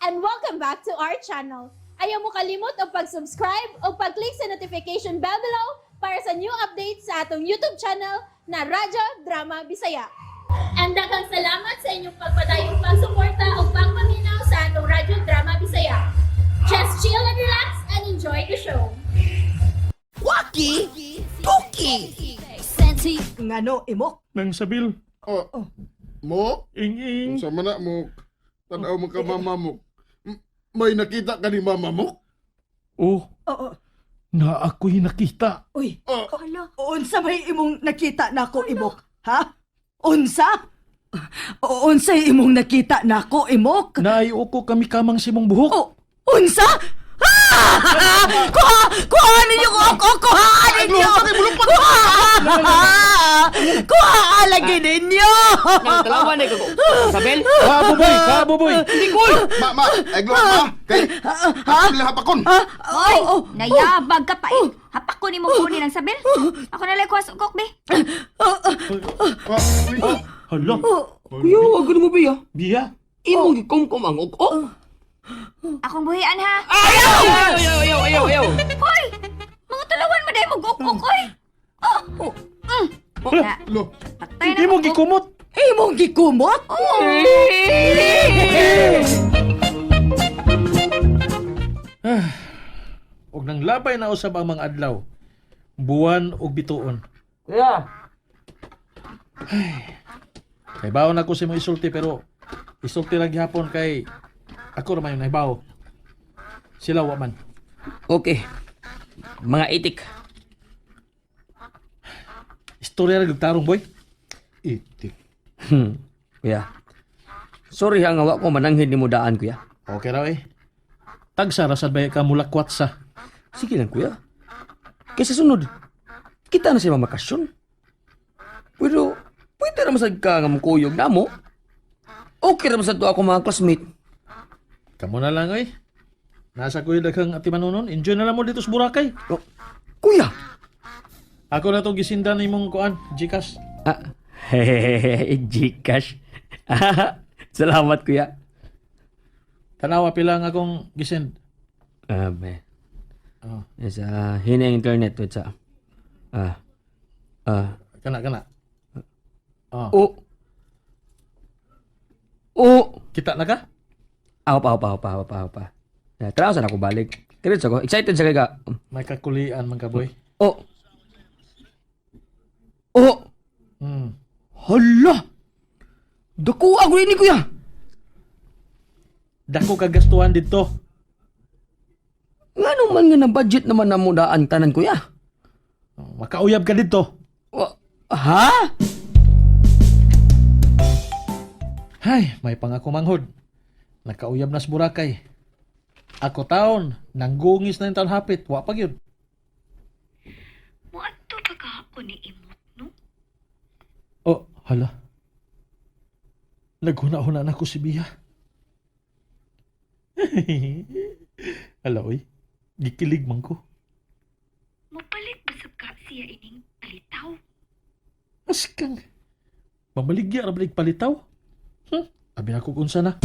And welcome back to our channel. Ayaw mo kalimot og pag-subscribe o pag-click sa notification bell below para sa new updates sa atong YouTube channel na Radyo Drama Bisaya. And daghang salamat sa inyong pagpadayong pagsuporta o pagpaminaw sa atong Radyo Drama Bisaya. Just chill and relax and enjoy the show. Waki! Tuki! Ngano, imok? Nang sabil, Oh. Mo? ing-ing. Unsa man na mo? Tanaw mo ka mama mo. May nakita ka ni mama mo? Oh, Oo. na ako'y nakita. Uy, Oh, unsa may imong nakita nako, imok? Ha? Unsa? Unsa imong nakita nako, imok? Naayoko kami kamang simong buhok. Oh, unsa? Ah! Kuha! Kuha ninyo! Kuha! Kuha ninyo! Kuha! Kuha lagi ninyo! Nang dalawa na ko. Isabel? Kabuboy, kabuboy. ma ma, ay glo ma. Kay ha? Hapakon. Oy, oh, Nayabag ka pa eh. Hapak ko ni mong kunin ang sabel. Ako na lang kuha sa ukok, be. Oh, uy. Hala, Kuya, wag mo biya. biya. Imong gikumkum ang uk-ok. Akong buhian ha. Ayaw! Ayaw, ayaw, ayaw, ayaw. Hoy! Mga tulawan mo dahil mag-ukok, oy. Oh! Mm. Na, Lo. patay na Hindi mo ukok. gikumot. Imong gikumot? Og nang labay na usab ang mga adlaw. Buwan og bituon. Kuya. Kay baon ako sa imong isulti pero isulti lang gihapon kay ako ra man yung nahibaw. Sila wa man. Okay. Mga itik. Istorya ra gyud tarong boy. Itik. Kuya. Sorry ha nga wa ko mananghid nimo daan, kuya. Okay raw eh. Tagsa ra sad ba ka mulakwat sa. Sige lang, kuya. Kaysa sunod, kita na siya mamakasyon. Pero, pwede ra masad ka nga mukuyog na mo. Okay ra masad to ako mga classmate. Kamo na lang oy. Nasa kuya daghang atimanunon. Enjoy na lang mo dito sa Boracay. Oh, kuya! Ako na to gisindan nimong kuan, GCash. Ah, hehehe, Gcash. Salamat, kuya. Tanawa pila ang akong gisend. Ah, be. Oh. Sa hina ang internet wait sa. Ah. Ah. Kana kana. Oh, O. O. kita na ka? Ako pa, ako pa, ako pa, ako pa, ako pa. Na, tara sa ako balik. Kirit ko. Excited sa kay ka. May kakulian man ka boy. O. O. Hala. Dako ako ini, kuya. Dako ka gastuhan dito. Ngano man nga na budget naman na mudaan tanan, kuya? Oh, makauyab ka dito. Ha? Hay, may pangako manghod. Nakauyab na sa Boracay. Ako taon, nanggungis na yung taon hapit. Wa pa gyud. Muadto pa kahapon ni imok, no? Oh, hala. Naghuna-huna na ko si Bia. Hala, oy. Gikilig man ko. Mupalit basab ka siya ining palitaw. Askang. Mamaligya ra balig palitaw. Abi na ko kung unsa na.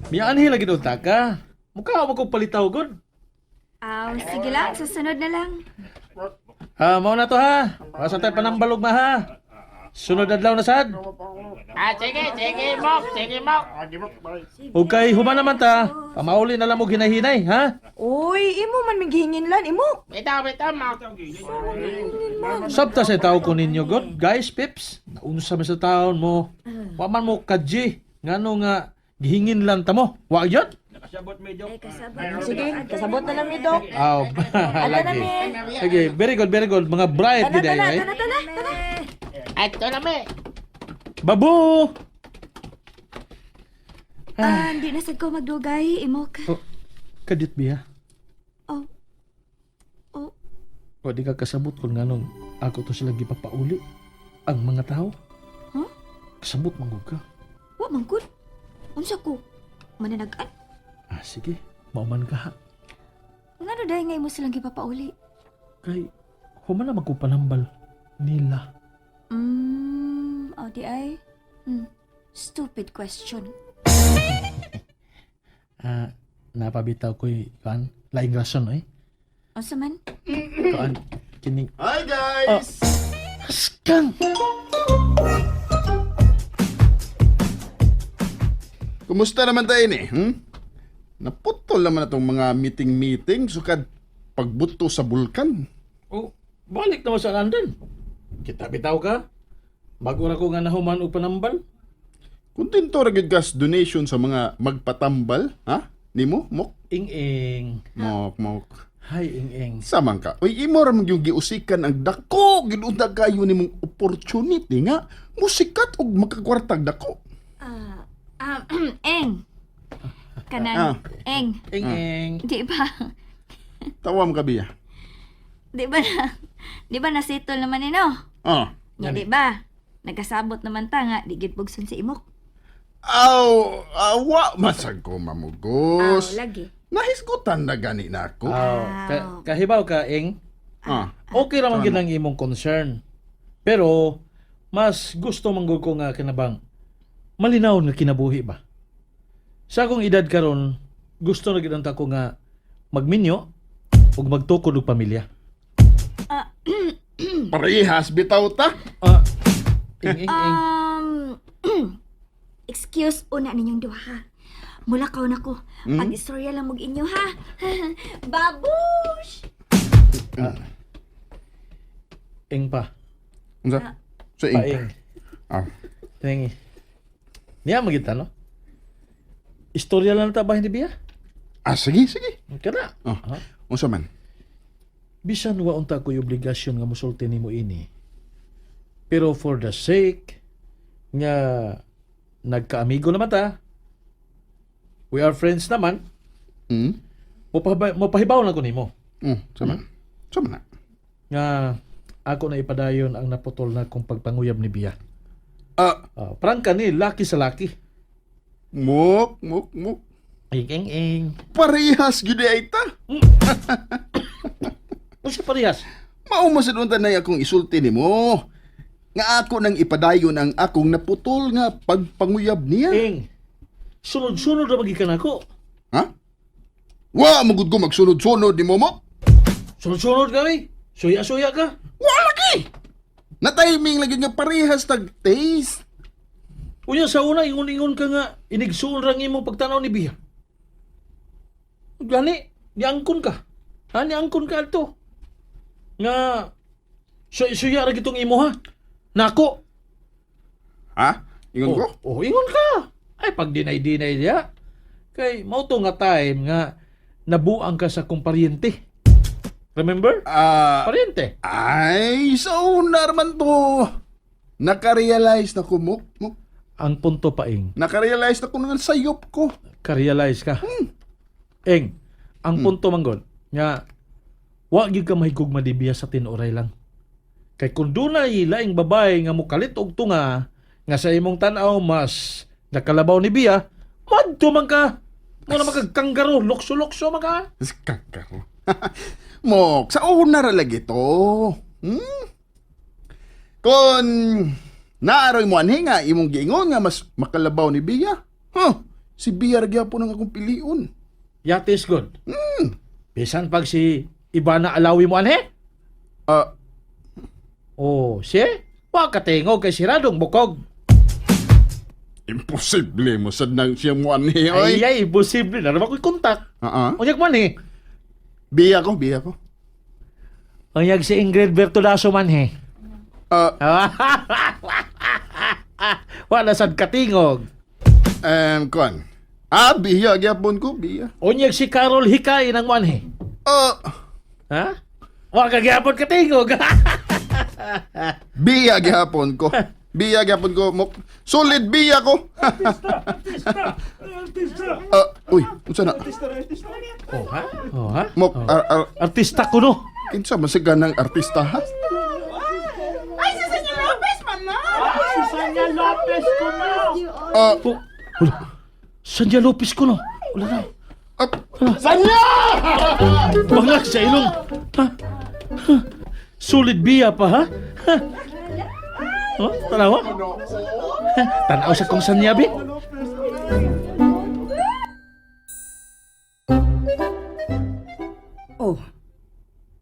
Mianhi lagi doon ta ka. Mukha mo kong palitaw gud. Aw, sige lang. Susunod na lang. Ha, mao na to ha. Wasa tayo panambalog ma ha. Sunod adlaw na sad. Ah, sige, sige, Mok, sige, Mok. Ug kay human naman ta, pamauli na lang mo hinahinay ha. Uy, imo man ming lan, imok. Bitaw, bitaw, Mok. Sabta sa tao ko ninyo god, guys, pips. Naunsa man sa taon mo. Wa man mo kadji ngano nga gihingin lang ta mo. Wa gyud. Sige, kasabot na lang ni Doc. Aw, lagi. Okay, very good, very good. Mga bright gid ay. Tana, tana, tana. Ato na, me. Babu! Ah, hindi na sad ko magdugay, imok. Oh, kadit biya. Oh. Oh, Wa di ka kasabot kung nganong ako to sila gipapauli ang mga tao. Huh? Kasabot man gud ka. wa man gud. Unsa ko? Mananagan? Ah, sige. Mauman ka ha. Ngano dahil nga imo silang gipapauli? Kay, human na magkupanambal nila. Oh, di ay. Stupid question. Ah, napabitaw ko'y kuan, laing rason eh. Unsa man? Kuan kining Hi guys! Askang. Kumusta naman tayo ni? Hmm? Naputol naman na itong mga meeting-meeting sukad pagbuto sa bulkan. Oh, balik naman sa London. Kita bitaw ka. Bago ra ko nga nahuman og panambal. Kontento ra gyud kas donation sa mga magpatambal, ha? Nimo, mok, Ing-ing. mok, mok. Hi, ing-ing. Samang ka. Uy, imo ra man yung giusikan ang dako gid unta kayo nimong opportunity nga musikat og makakwartag dako. Ah, eng. Kanan, eng. Ing-ing. Di ba? Tawa mo ka biya. Di ba nasettle naman ni no? Ah. Nga di ba? Nagkasabot naman ta nga di gid bugson si imok. Aw, awa masag ko mamugos. Aw, lagi. Nahisgutan na gani na ako. Aw, kahibaw ka, ing. Ah. Okay ra man gid ang imong concern. Pero mas gusto man gud ko nga kinabang malinaw nga kinabuhi ba. Sa akong edad karon, gusto na gid ang ko nga magminyo ug magtukod og pamilya. Parehas bitaw ta. Ah, ing ing ing. Excuse una ninyong duha ha. Mula kaon ako. Pag-istorya lang mog inyo ha. Babush! Ing pa. Unsa? Sa ing. Paing. Ah. Ing. Niya magita no? Istorya lang ta ba hindi biya? Ah, sige, sige. Kana. Oh. Ha? Unsa man? Bisan wa unta ko'y obligasyon nga mosulti nimo ini. Pero for the sake nga nagkaamigo naman ta, we are friends naman, mopahibaw na ko nimo Sa man. Sa man na. nga ako na ipadayon ang naputol na kong pagpanguyab ni Bia. Ah, Ah, prangka ni laki sa laki. mok, mok, mok. Ing ing ing. Parehas gyud ay ta. Unsa parehas? Mao man sad unta nay akong isulti nimo. Nga ako nang ipadayon ang akong naputol nga pagpanguyab niya. Ing. Sunod-sunod ra magikan ako. Ha? Wa magud ko magsunod-sunod nimo mo. Sunod-sunod kami. Suya-suya ka. Wa lagi. Na timing lagi nga parehas tag taste. Unya sa una, ingon-ingon ka nga, inigsuon ra imong pagtanaw ni Bia. Gani, niangkon ka. Ha, niangkon ka ato. Nga, suya ra gitong imo ha. Nako. Ha? Ingon ko? Oh, ingon ka. Ay, pag dinay-dinay niya. Kay, mao to nga time nga, nabuang ka sa kong paryente. Remember? Ah, Paryente. ay, sa una man to. Nakarealize na ko, mok, mok. Ang punto paing, Nakarealize na ko nga sayop ko. ka-realize ka. Eng, ang punto manggod, nga, wa gyud ka mahigugma di biya sa tinuray lang. Kay kung dunay laing babae nga mukalit og tunga, nga sa imong tan-aw mas nakalabaw ni biya, madto man ka. Mo na makagkanggaro, lukso-lukso man ka. Kangkaro. Mok, sa una ra lagi to. Kung naaroy mo anhi nga imong giingon nga mas makalabaw ni Bia. Huh? Si Bia ra gyapon ang akong piliun. Yatis good. Bisan pag si Ivana Alawi mo anhe? Ah, Oh, siya? Wa katingog kay siradong bukog. Imposible mo sad nang siya mo anhi oy. Ay, ay, imposible. Naroon ako'y kontak. Ah, ah. Unyag man eh. Bia ko, Bia ko. Unyag si Ingrid Bertolaso man eh. Ah, Wala sad katingog. Kuan. Ah, Bia gyapon ko, Bia. Unyag si Carol Hikay ng manhe. Ah, Ha? Wa ka gyapon katingog. Bia gyapon ko. Bia gyapon ko. Mok. Solid Bia ko. Ah, uy, unsa na? Oh ha? Oh ha? Mok, Oh. ar, ar, Artista ko no. kinsa man sa ganang artista ha? Ay, si Sanya Lopez man na! Ah, Oh, wala. Sanya Lopez ko no. Wala na. ah, Bangag sa ilong. Ha? Ha? Solid biya pa ha? Ha? Oh, tanawa? Ha? Tanaw sa kong sanya bi.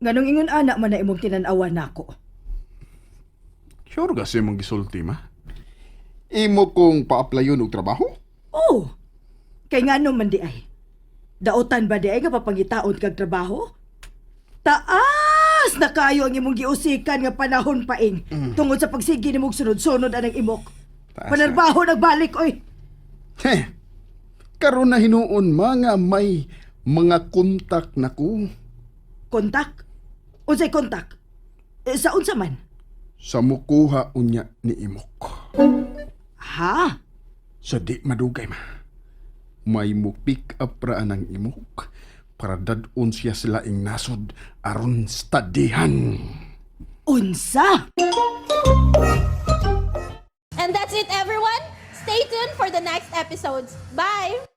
Nganong ingon ana man na imong tinan-awan nako. Sure kasi mong gisulti, ma. Imo kong pa-applyon og trabaho? Oh. Kay ngano man di ay? Daotan ba di ay nga papangitaon kag trabaho? Taas na kayo ang imong giusikan nga panahon paing tungod sa pagsigi nimong sunod-sunod anang imok. Taas na. Panarbaho nagbalik oy. Heh. Karon na hinuon mga may mga kontak na ko Kontak? Unsay kontak? Eh, sa unsa man? sa mukuha unya ni imok. Ha? Sa di madugay ma. May mo pick up ra ang imok para dad-on siya sa laing nasod aron studyhan. Unsa? And that's it, everyone. Stay tuned for the next episodes. Bye!